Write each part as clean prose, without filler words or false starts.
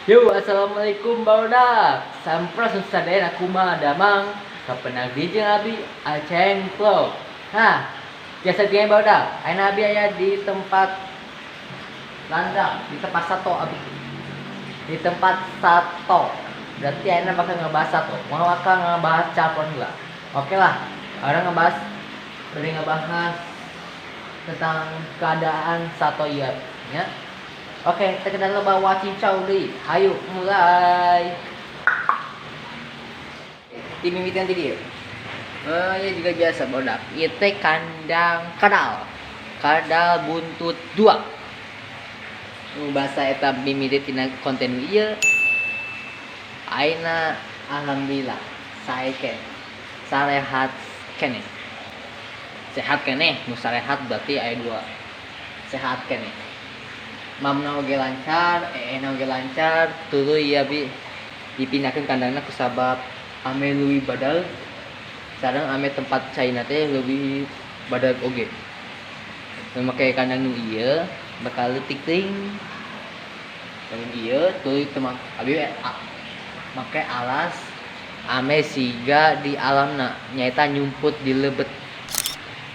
Yo, assalamualaikum barudak. Sampurasun sadayana, kumaha damang? Kapenang di jeung abi Aceng Vlog. Nah, biasa tinggal barudak. Ayeuna abi aya di tempat landak, di tempat sato abi. Di tempat sato. Berarti ayeuna bakal ngebahas sato. Mau bakal ngebahas calon lah. Oke lah. Urang ngebahas bari ngebahas tentang keadaan sato ieu nya. Oke, teu kedah loba wacincau deui. Hayu mulai. Di mimitian ti dieu. Oh, ya juga biasa bodak. Ieu teh kandang kadal. Kadal buntut 2. Nu bahasa eta mimiti tina konten ieu. Ayeuna alhamdulillah sae keneh. Sarehat keneh. Sehat keneh, nu sarehat berarti aya 2. Sehat keneh. Mamna oge lancar, eena oge lancar, tuluy ya bi dipindahkeun kandangna kusabab ame leuwih badag sareng ame tempat caina teh leuwih badag oge. Nu make kandang nu ieu bakal leutik teuing. Kandang ieu tuluy teu abi make alas ame siga di alamna nyaeta nyumput di lebet.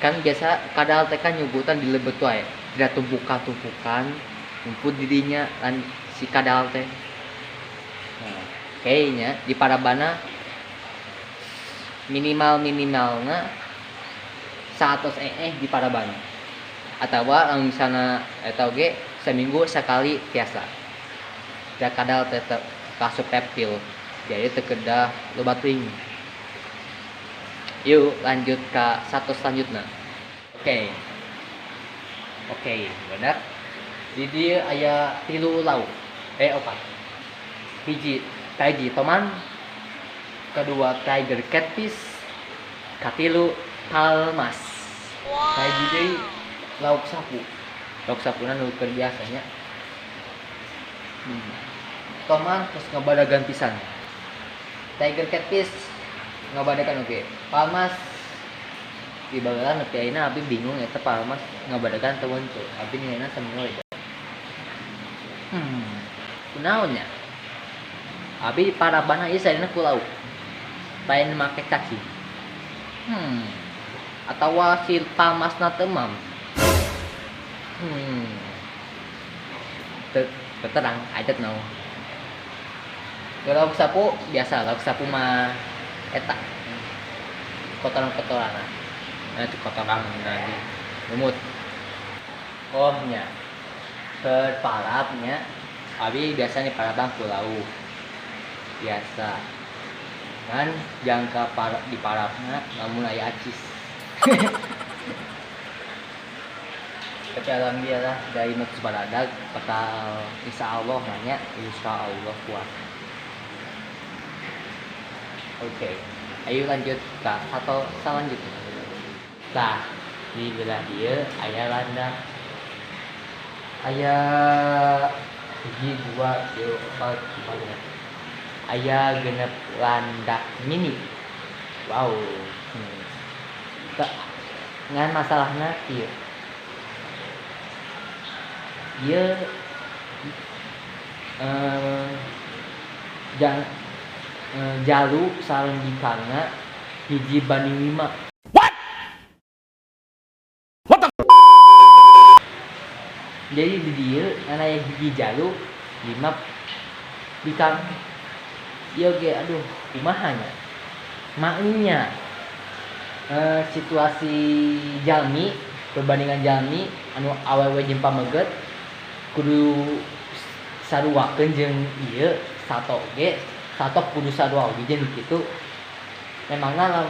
Kan biasa kadal teh kan nyumputan di lebet wae, tidak tumpukan-tumpukan nyumput di dinya lan si kadal teh. Nah, kayaknya di parabana minimal-minimalna 100 di parabana. Atawa lamun misalna eta oge seminggu sekali tiasa. Da kadal teh kasup reptil. Jadi teu kedah loba teuing. Yuk lanjut ka satu selanjutnya. Oke. Oke, benar. Di dieu aya 3 lauk. 4. Hiji taiji toman, kedua tiger catfish, katilu palmas. Taiji deui lauk sapu. Lauk sapuna nu keur biasanya. Toman terus ngabadagan pisan. Tiger catfish ngabadagan oge. Palmas di bagelan nepi ayeuna abi bingung eta palmas ngabadagan teu henteu. Abi nilainya saminggu we. Kunaon nya? Abi parabana ieu sadayana ku lauk. Lain make cacing. Atawa si palmasna teu mam. Teu terang, I don't know. Lauk sapu biasa, lauk sapu mah eta kotoran-kotoran. Nah, itu kotoran lagi lumut. Oh nya, terparapnya abi biasanya parabang ku lauk biasa kan jangka di parapna lamun aya acis. Tapi alhamdulillah dari nutus baradag bakal insya Allah nanya insya Allah kuat. Oke, ayo lanjut ke atau selanjutnya. Tah, di belah dia aya landak. Aya 1, 2, 3, 4, 5. Aya 6 landak mini. Wow. Tak, ngan masalahna ieu. Ieu, jalu sareng bikangna 1:5. What? What the? Jadi di dieu ngan aya 1 jalu 5 bikang. Ieu ge aduh kumaha nya? Maknya situasi jalmi perbandingan jalmi anu awewe jeung pameget kudu saruakeun jeung ieu sato ge sato kudu sarua oge jeung kitu. Memangna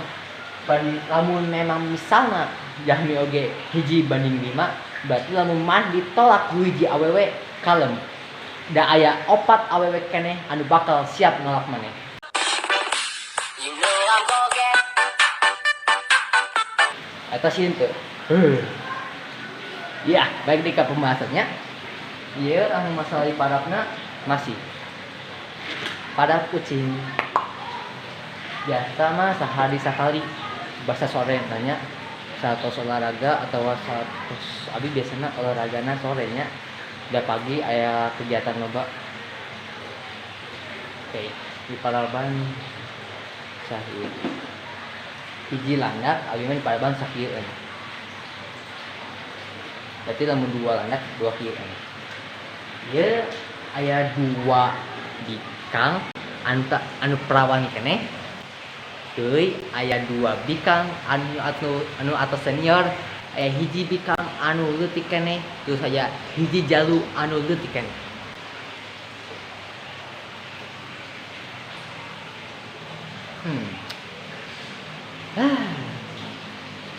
lamun memang misalna jalmi oge 1:5 berarti lamun mah ditolak ku 1 awewe kalem. Da aya 4 awewe keneh anu bakal siap nolak maneh. Eta sih henteu. Ya, baik di ka pembahasannya. Ieu anu masalah di parapna masih pada kucing. Biasa mah sehari sekali bahasa sore nanya saat olahraga atau saat abi biasanya olahragana sorenya. Da pagi aya kegiatan loba. Oke, di paraban sakieu. Hiji landak abi mah di paraban sakieu. Berarti lamun 2 landak 2 kieu. Ieu aya 2 bikang anu perawan keneh. Deui aya 2 bikang anu atos senior, aya hiji bikang anu leutik keneh, terus aya hiji jalu anu leutik keneh.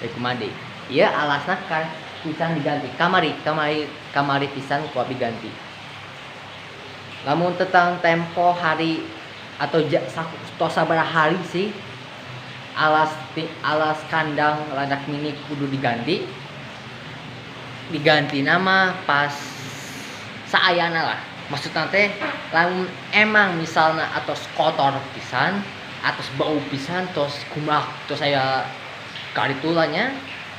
Kumaha deui? Ieu alasna kan pisan diganti. Kamari pisan ku abi ganti. Lamun tentang tempo hari atau tos sabaraha hari sih alas kandang landak mini kudu diganti. Diganti nama pas saayana lah. Maksudna teh lamun emang misalna atos kotor pisan, atos bau pisan, tos kumaha, tos aya karitulanya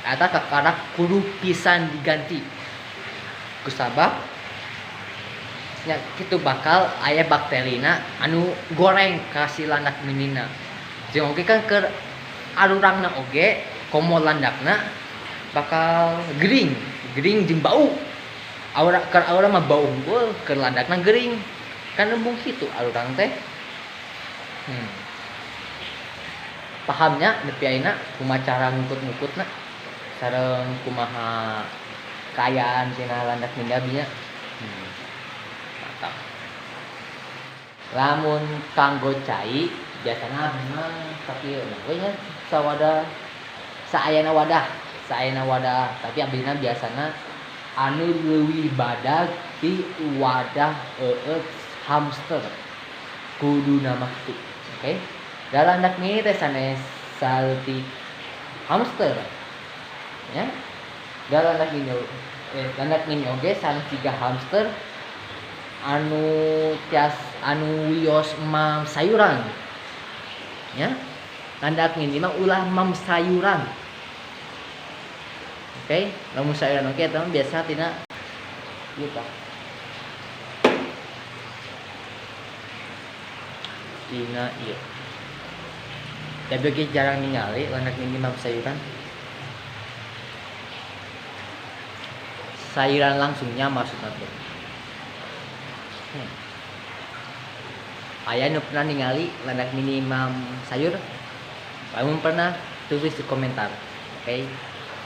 eta kakarak kudu pisan diganti. Kusabab nya kitu bakal aya bakterina anu goreng ka si landak minina. Jeung oge kan keur arurangna oge komo landakna bakal gering, gering jeung bau. Aura keur aura mah bau unggul, keur landakna gering. Kan embung kitu arurang teh. Pahamnya nepi ayeuna kumaha cara ngukut-ngukutna sareng kumaha kaayaan tina landak mini abi nya. Mantap. Lamun kanggo cai biasana abdi mah sakieu we nya sawadah saayana wadah, saayana wadah, tapi abdina biasana anu leuwih badag ti wadah eueut hamster. Kuduna mah kitu. Oke. Da landak mini teh sanes saleutik hamster. Ya. Da landak mini landak mini oge sanes jiga hamster anu tias anu wios mam sayuran. Ya. Landak mini mah ulah mam sayuran. Oke, lamun sayuran oge eta mah biasa tina ieu tah. Tina ieu. Tapi oge jarang ningali landak mini mam sayuran. Sayuran langsungnya maksudna teh. Aya nu pernah ningali landak mini mam sayur? Lamun pernah tulis di komentar. Oke.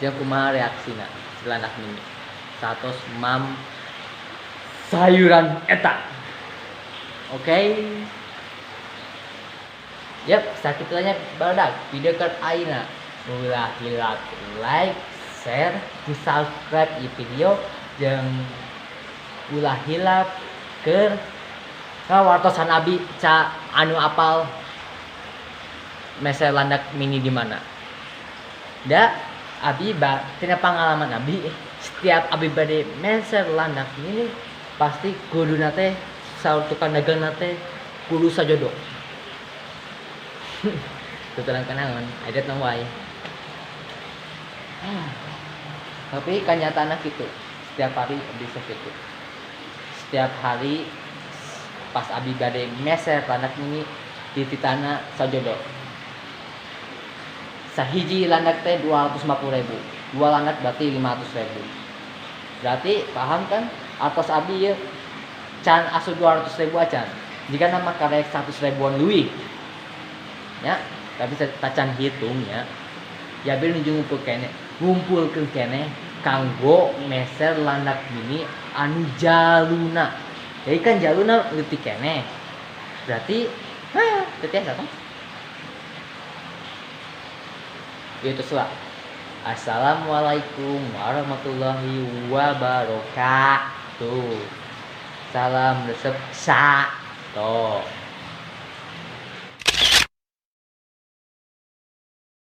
Jeung kumaha reaksina si landak mini satos mam sayuran eta. Oke. Yep, sakitu nya barudak video keur ayeuna. Ulah hilap like, share, di subscribe ieu video jeung ulah hilap keur ngawartosan abi ca anu apal meser landak mini di mana. Da abi ba tina pangalaman abi setiap abi bade meser landak mini pasti kuduna teh saur tukang dagangna teh kudu sajodo. Tuturan kenangan, I don't know why. Tapi kenyataannya gitu. Setiap hari bisa gitu. Setiap hari pas abi bade meser landak mini di titana sajodo. Sahiji landak teh 250.000. 2 landak berarti 500.000. Berarti paham kan? Atos abi ye can asup 200.000 acan. Jika nama karek 100 ribuan leuwih. Ya, tapi tacan hitung ya. Ya abi nuju ngumpul keneh, ngumpulkeun keneh kanggo meser landak mini anu jaluna. Jadi kan jaluna leutik keneh. Berarti hah, teu tiasa kan? Itu lah. Assalamualaikum warahmatullahi wabarakatuh. Salam resep sa. Tuh.